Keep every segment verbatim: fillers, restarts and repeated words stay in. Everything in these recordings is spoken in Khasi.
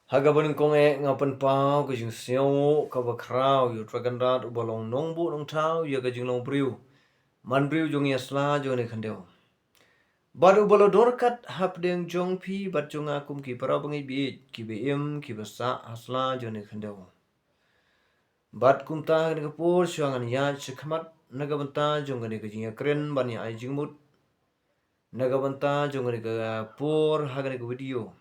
Ha kaba nyngkong eh nga pynpaw ka jingsngew kaba khraw ïa u Trai Kynrad uba long nongbuh nongthaw ïa ka jinglong briew, man briew jong ngi ha sla jong kane ka khyndew. Bad uba la don ryngkat hapdeng jong phi bad jong nga kum ki para bangeit baieit kiba im kiba sah ha sla jong kane ka khyndew. Bad kumta ha kane ka por shuwa ngan ïaid shakhmat na ka bynta jong kane ka jingïakren ban ïa ai jingmut na ka bynta jong kane ka por ha kane ka video.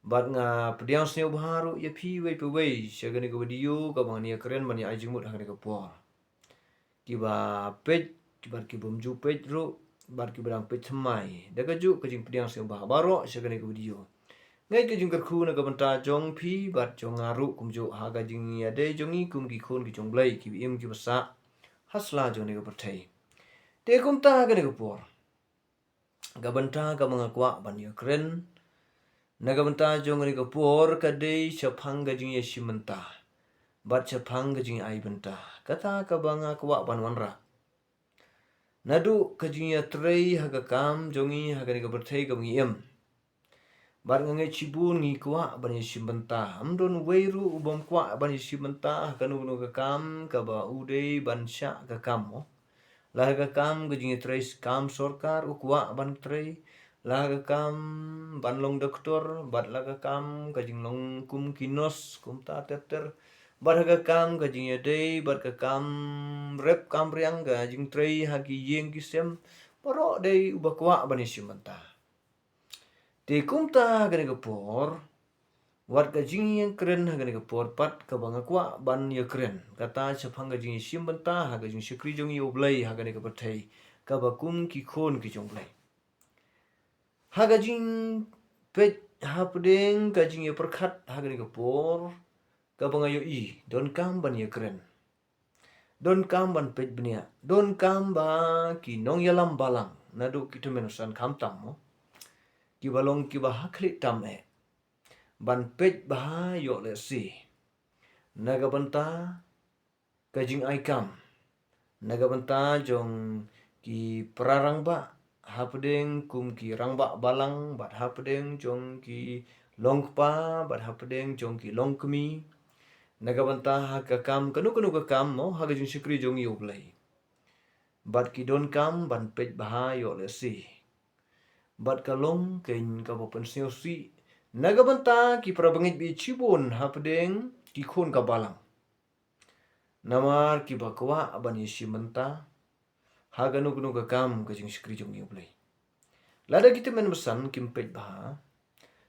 Bad nga pdiang sngewbha ruh ïa phi uwei pa uwei sha kane ka video kaba ngan ïakren ban ïa ai jingmut ha kane ka por. Kiba peit, bad kibym ju peit ruh, bad kiba dang peit thymmai, da kajuh ka jingpdiang sngewbha baroh sha kane ka video. Nga ai ka jingkyrkhu na ka bynta jong phi bad jong nga ruh kumjuh ha ka jingïadei jong ngi kum ki khun ki jong U Blei kiba im kiba sah ha sla jong kane ka pyrthei. Te kumta ha kane ka por, ka bynta kaba nga kwah ban ïakren na ka bynta jong kane ka por ka dei shaphang ka jingïashim bynta bad shaphang ka jingïaibynta. Kata kaba nga kwah ban wanrah naduh ka jingïatrei ha ka kam jong ngi ha kane ka pyrthei kaba ngi im. Bad nga ngeit shibun ngi kwah ban ïashim bynta. Ym don uwei ruh u bym kwah ban ïashim bynta ha kano kano ka kam kaba u dei ban shah ka kam mo. La ha ka kam ka jingïatrei kam sorkar u kwah ban trei. La ha ka kam ban long doktor, bad la ha ka kam ka jinglong kum ki nurse, kumta ter ter. Bad ha ka kam ka jingïadei, bad ka kam rep kam riang, ka jingtrei ha ki ïing ki sem. Baroh dei uba kwah ban ïashim bynta. Te kumta ha kane ka por, wat ka jingïakren ha kane ka por pat kaba nga kwah ban ïakren, kata shaphang ka jingïashim bynta ha ka jingshakri jong ngi ïa U Blei ha kane ka pyrthei kaba kum ki khun ki jong U Blei. Ha ka jingpeit hapdeng ka jingïapyrkhat ha kane ka por, kaba nga ïohi donkam ban ïakren, donkam ban peit bniah, donkam ba ki nongïalam balang naduh ki tymmen basan khamtam mo, kiba long kiba ha khlieh tam eh, ban peit bha ïoh lehse na ka bynta ka jingai kam na ka bynta jong ki para rangbah hapdeng kum ki rangbah balang, bad hapdeng jong ki longkpa, bad hapdeng jong ki longkmie, na ka bynta ha ka kam kano kano ka kam mo ha ka jingshakri jong ngi ïa U Blei. Bad ki donkam ban peit bha ïoh lehse. Bad ka long kein kaba pynsngewsih na ka bynta ki para bangeit baieit shibun hapdeng ki khun ka balang. Namar kiba kwah ban ïashim bynta ha kano kano ka kam ka jingshakri jong ngi ïa U Blei. Lada ki tymmen basan kim peit bha,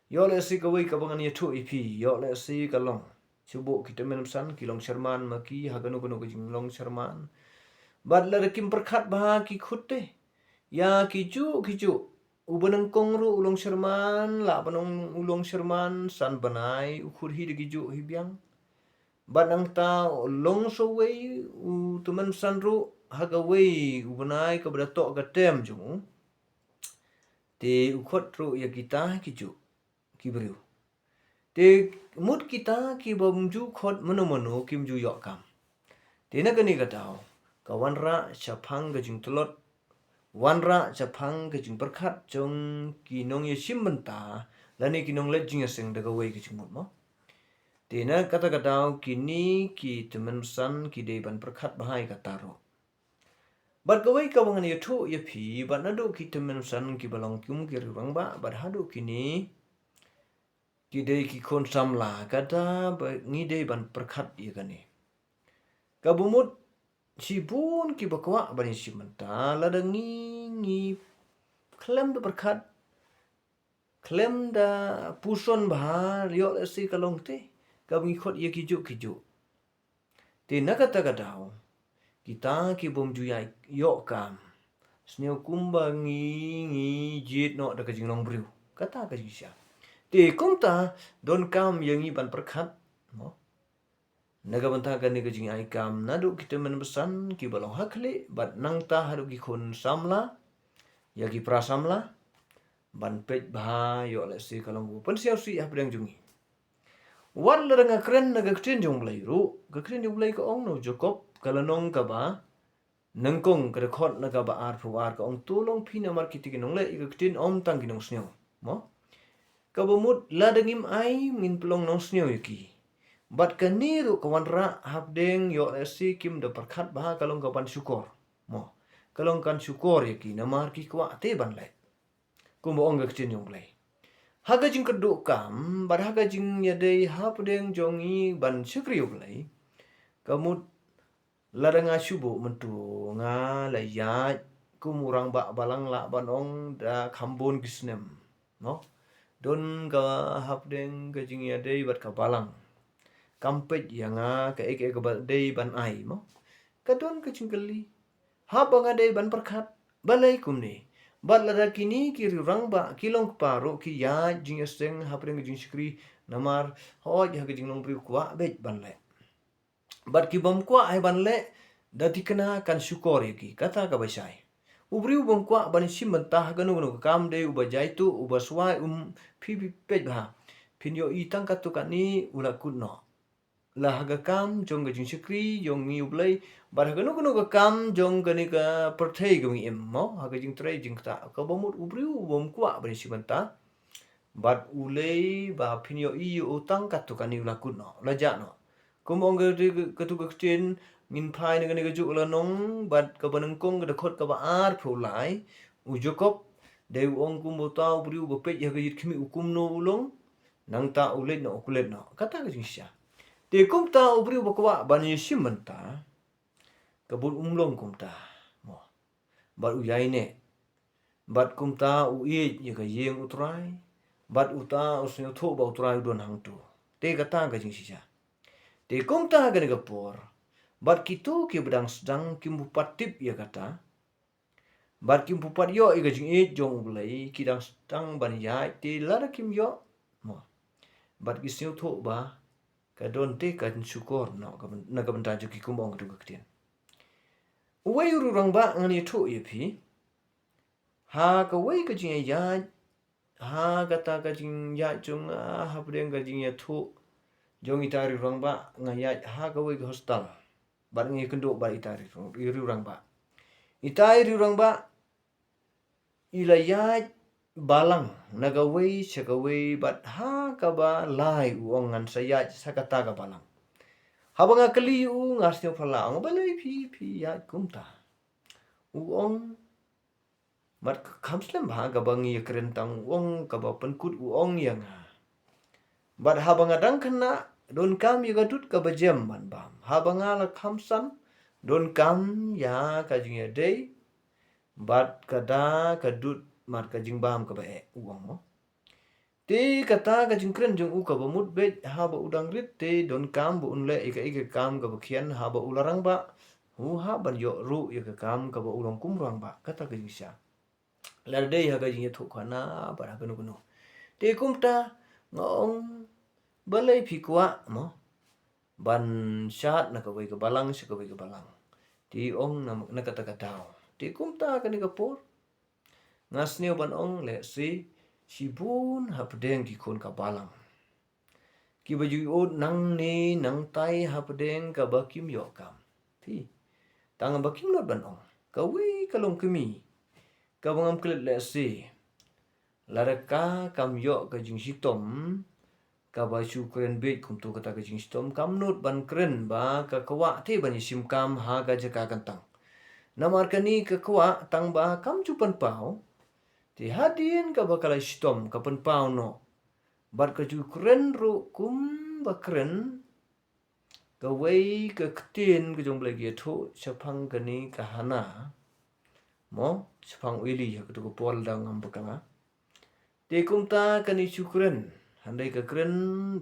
ïoh lehse kawei kaba ngan ïathuh ïa phi, ïoh lehse ka long shu buh ki tymmen basan ki long sherman ma ki ha kano kano ka jinglong sherman. Bad lada kim pyrkhat bha ki khut te ïa kijuh kijuh, uba nyngkong ruh u long sherman, lah ban ong u long sherman san bnai, u khut hi da kijuh hi biang. Bad nangta u long sawei u tymmen basan ruh ha kawei u bnai kaba da toh ka term jong u. Te u khot ruh ïa kita kijuh ki briew. Te mut kita kibym ju khot mano mano kim ju ïoh kam. Te na kane ka daw ka wanrah shaphang ka jingtlot, wanrah shaphang ka jingpyrkhat jong ki nongïashim bynta lane ki nongleit jingïaseng da kawei ka jingmut mo. Te na kata ka daw kine ki tymmen basan ki dei ban pyrkhat bha ïa kata ruh. Bad kawei kaba ngan ïathuh ïa phi, bad naduh ki tymmen basan kiba long kum ki riew rangbah bad haduh kine ki dei ki khun samla, kata ba ngi dei ban pyrkhat ïa kane. Kaba mut shibun kiba kwah ban ïashim bynta, lada ngi, ngi khlem da pyrkhat, khlem da puson bha, ïoh lehse ka long te kaba ngi khot ïa kijuh kijuh. Te na kata ka daw kita kibym ju ïai ïoh kam, sniew kumba ngi, ngi jied noh da ka jinglong briew, kata ka jingshisha. Te kumta donkam ïa ngi ban pyrkhat mo na ka bynta kane ka jingai kam naduh ki tymmen basan kiba long ha khlieh bad nangta haduh ki khun samla, ïa ki para samla, ban peit bha ïoh lehse ka long kaba pynsngewsih hapdeng jong ngi. Wat lada nga kren na ka ktien jong U Blei ruh, ka ktien jong U Blei ka ong na u Jakob ka lynnong kaba nyngkong ka dkhot na kaba arphew ar ka ong, to long phi namar kita ki nongleh ïa ka ktien, ym tang ki nongsngew mo. Kaba mut lada ngim ai ngin pynlong nongsniew ïa ki. Bad kane ruh ka wanrah hapdeng ïoh lehse kim da pyrkhat bha ka long ka ban shukor. Mo. Ka long kan shukor ïa ki namar ki kwah te ban leh. Kumba ong ka ktien jong U Blei. Ha ka jingkyrduh kam bad ha ka jingïadei hapdeng jong ngi ban shakri U Blei. Ka mut lada nga shu buh mynta nga la ïaid kum u rangbah balang lah ban ong da kham bun ki snem. No? Don ka hapdeng ka jingïadei bad ka balang. Kam peit ïa nga kaei kaei kaba dei ban ai mo. Ka don ka jingkylli. Haba nga dei ban pyrkhat. Balei kumne. Bad lada kine ki riew rangbah ki long kpa ruh ki ïaid jingïaseng hapdeng ka jingshakri namar hooid ha ka jinglong briew kwah beit ban leh. Bad ki bym kwah ai ban leh da thikna kan shukor ïa ki kata kaba shai. U briew bym kwah ban shim bynta ha kano kano ka kam dei uba jaituh uba swai um phi phi peit bha. Phin ïohi tang katto katne u la kut noh. La ha ka kam jong ka jingshakri jong ngi U Blei bad ha kano kano ka kam jong kane ka pyrthei ka ngi im mo ha ka jingtrei jingktah kaba mut u briew bym kwah ban shim bynta. Bad u lei ba phin ïohi ïa u tang katto katne u la kut noh, u la jah noh. Kum ong ka, ka, katu ka ktien ngin phai na kane ka juk la nong bad kaba nyngkong ka dkhot kaba arphew lai. U Jakob dei u ong kumba uta u briew ba peit ïa ka jait khmih u kumno u long. Nangta u leit noh u klet noh. Kata ka jingshisha. Te kumta u briew ba kwah ban ïashim bynta. Ka bun um long kumta. Mo. Bad u ïaineh. Bad kumta u ïeit ïa ka ïing U Trai. Bad uta u sngewthuh ba U Trai u don hangtu. Te kata ka jingshisha. Te kumta kane ka por. Bad kito kiba dang sdang kim pu pat tip ïa kata. Bad kim pu pat ïoh ïa ka jingïeit jong U Blei ki dang sdang ban ïaid te lada kim ïoh. Mo. Bad ki sngewthuh ba ka don te ka shukor noh ka byn-, na ka bynta jong ki kumba ong katu ka ktien. Uwei u rangbah ngan ïathuh ïa phi. Ha kawei ka jingïaid, ha kata ka jingïaid jong nga, hapdeng ka jingïathuh jong ita i rangbah, nga ïaid ha kawei ka hostel. Bad nga ïakynduh bad ita i rangbah. Ita i rangbah i la ïaid balang na kawei sha kawei bad ha kaba lai u ong ngan sa ïaid sha kata ka balang. Haba nga kylli u nga sngewphylla, ong balei phi phi ïaid kumta. U ong bad kham slem bha kaba ngi ïakren tang u ong kaba pynkut u ong ïa nga. Bad haba nga dang khynnah donkam ïa ka dud kaba jem ban bam. Haba nga la kham san donkam ïa ka jingïadei bad ka da ka dud bad ka jingbam kaba eh u ong mo. Te kata ka jingkren jong u kaba mut beit haba u dang rit te donkam ba un leh ïa ka ïa ka kam kaba khian haba u la rangbah. U hap ban ïoh ruh ïa ka kam kaba u long kum rangbah kata ka jingshisha. Lada dei ha ka jingïathuhkhana bad ha kano kano. Te kumta nga ong balei phi kwah mo ban shad na kawei ka balang sha kawei ka balang. Te ong na, na kata ka daw. Te kumta kane ka por. Nga sniew ban ong lehse shibun hapdeng ki khun ka balang. Kiba ju ïoh nangne nangtai hapdeng kaba kim ïoh kam. Phi. Tang ba kim nud ban ong. Kawei ka long kmie. Kaba ngam klet lehse. Lada ka kam ïoh ka jingshitom. Kaba shu kren beit kumto kata ka jingshitom kam nud ban kren ba ka kwah te ban ïashim kam ha ka jaka kyntang. Namar kane ka kwah tang ba kam ju pynpaw. Te hadien kaba ka la shitom ka pynpaw noh. Bad ka ju kren ruh kumba kren. Kawei ka ktien ka jong Blei ka ïathuh shaphang kane ka Hana. Mo, shaphang u Eli ha katu ka por lada ngam bakla. Te kumta kane shu kren, hynrei ka kren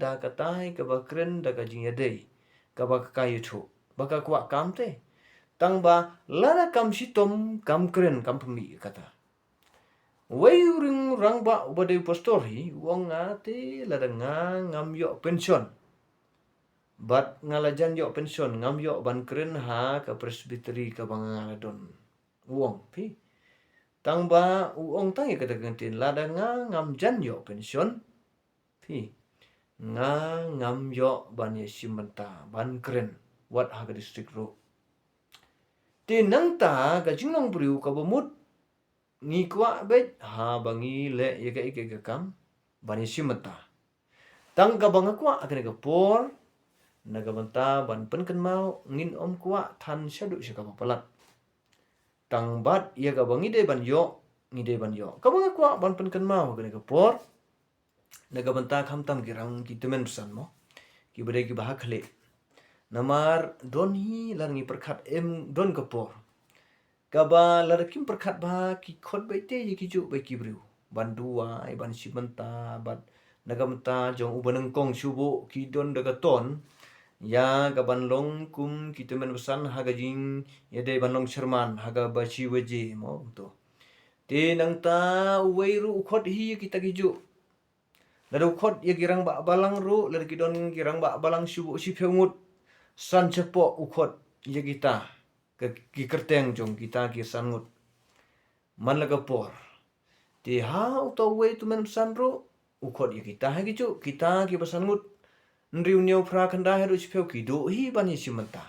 da katai kaba kren da ka jingïadei, kaba ka ïathuh, ba ka kwah kam te. Tang ba lada kam shitom, kam kren, kam pynmih kata. Wei u ring rangbah uba dei u pastor hi, u ong nga te lada nga ngam ïoh pension. Bad nga la jan ïoh pension, ngam ïoh ban kren ha ka presbytery kaba nga la don. U ong phi. Tang ba u ong tang ïa kata ka ktien lada nga ngam jan ïoh pension. Phi. Nga ngam ïoh ban ïashim bynta, ban kren. Wat ha ka district ruh. Te nangta ka jinglong briew kaba mut ngi kwah beit haba ngi leh ïa ka ïa ka kam. ban ïashim bynta. Tang kaba nga kwah ha kane ka por, na ka bynta ban pynkynmaw, ngin ym kwah than shaduh sha kaba palat. Tang bad ïa kaba ngi dei ban ïoh, ngi dei ban ïoh. Kaba nga kwah ban pynkynmaw ha kane ka por, na ka bynta khamtam ki rang ki tymmen basan mo, kiba dei kiba ha khlieh. Namar don hi lada ngi pyrkhat, em, don ka por kaba lada kim pyrkhat bha, ki khot beit te ïa kijuh beit ki briew ban duwai, ban shim bynta, bad na ka bynta jong uba nyngkong shuh ki don da ka ton ïa kaban long kum ki tymmen basan ha ka jingïadei ban long chairman ha kaba shi baje mo, kumto. Te nangta uwei ruh u khot hi ïa kita kijuh. Lada u khot ïa ki rangbah balang ruh, lada ki don ki rangbah balang shuh shiphew ngut, san shapoh u khot ïa kita, ka, ki kyrteng jong kita ki san ngut. Man la ka por, te ha uta uwei u tymmen basan ruh u khot ïa kita hi kijuh, kita kiba san ngut. Hynriew, hynñiew, phra, khyndai haduh shiphew ki duh hi ban ïashim bynta.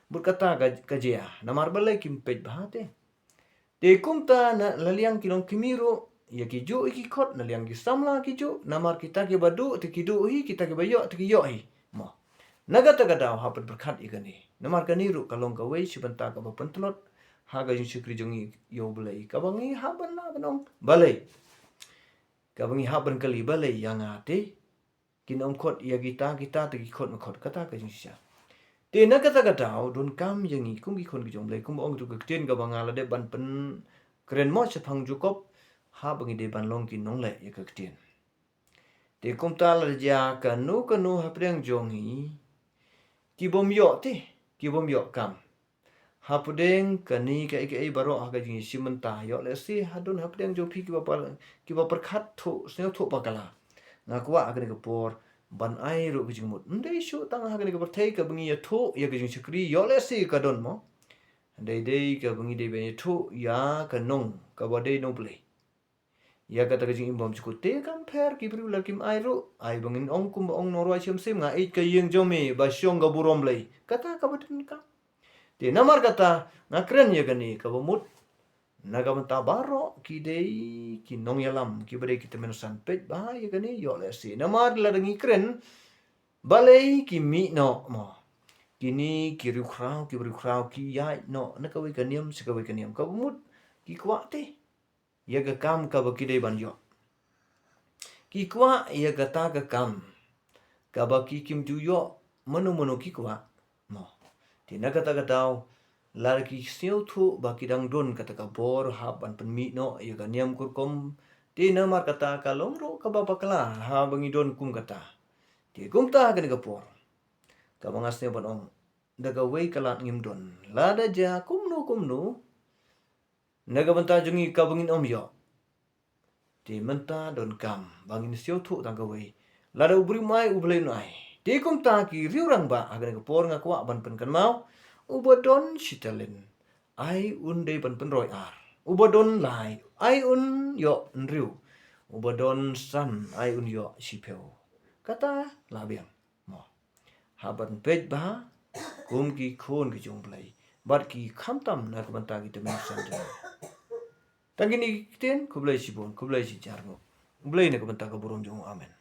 Bad kata ka, ka jia, namar balei kim peit bha te. Te kumta na la liang ki longkmie ruh, ïa kijuh ïa ki khot, na liang ki samla kijuh, namar kita kiba duh te ki duh hi, kita kiba ïoh te ki ïoh hi mo. Na kata ka daw hap ban pyrkhat ïa kane, namar kane ruh ka long kawei shi bynta kaba pyntlot ha ka jingshakri jong ngi ïa U Blei, kaba ngi hap ban lah ban ong balei, kaba ngi hap ban kylli balei ïa nga te. Kin ym khot ïa kita, kita te ki khot ma khot, kata ka jingshisha. Te na kata ka daw donkam ïa ngi kum ki khun ki jong U Blei, kumba ong tu ka ktien kaba nga la dep ban pynkren mo shaphang Jakob, haba ngi dei ban long ki nongleh ïa ka ktien. Te kumta lada jia kano kano hapdeng jong ngi ki bym ïoh te, ki bym ïoh kam hapdeng kane kaei kaei baroh ha ka jingïashim bynta, ïoh lehse ha don hapdeng jong phi kiba par-, kiba pyrkhat thuh, sngewthuh bakla. Nga kwah ha kane ka por ban ai ruh ka jingmut. Ym dei shuh tang ha kane ka pyrthei kaba ngi ïathuh ïa ka jingshakri, ïoh lehse ka don mo. Hynrei dei kaba ngi dei ban ïathuh ïa ka nong kaba dei nong Blei. Ïa kata ka jingim bymjukut te kan pher, ki briew la kim ai ruh, ai ba ngin ong kumba ong nongrwai Shem Shem, nga ïeit ka ïing jong me ba shong ka burom Blei. Kata kaba donkam. Te namar kata nga kren ïa kane kaba mut na ka bynta baroh ki dei ki nongïalam, kiba dei ki tymmen basan, peit bha ïa kane, ïoh lehse. Namar lada ngi kren balei ki mih noh mo. Kine ki riewkhraw, kiba riewkhraw ki ïaid noh na kawei ka niam sha kawei ka niam, kaba mut ki kwah te ïa ka kam kaba ki dei ban ïoh. Ki kwah ïa kata ka kam kaba ki kim ju ïoh mano mano ki kwah mo. Te na kata ka daw lada ki sngewthuh ba ki dang don kata ka bor hap ban pynmih noh ïa ka niam ka rukom, te namar kata ka long ruh kaba bakla haba ngi don kum kata. Te kumta ha kane ka por, kaba nga sngew ban ong, da kawei ka lad ngim don. Lada jia kumno kumno na ka bynta jong ngi kaba ngin ym ïoh, te mynta donkam ba ngin sngewthuh tang kawei, lada u briew um ai, U Blei un ai. Te kumta ki riewrangbah, ha kane ka por nga kwah ban pynkynmaw, uba don shi talent, ai un dei ban pynroi ar. Uba don lai, ai un ïoh hynriew. Uba don san, ai un ïoh shiphew. Kata la biang mo. Hap ban peit bha kum ki khun ki jong U Blei, bad ki khamtam na ka bynta ki tymmen basan jong ngi. Tang kine ki ktien, khublei shibun, khublei shihajar nguh. U Blei na ka bynta ka burom jong u. Amen.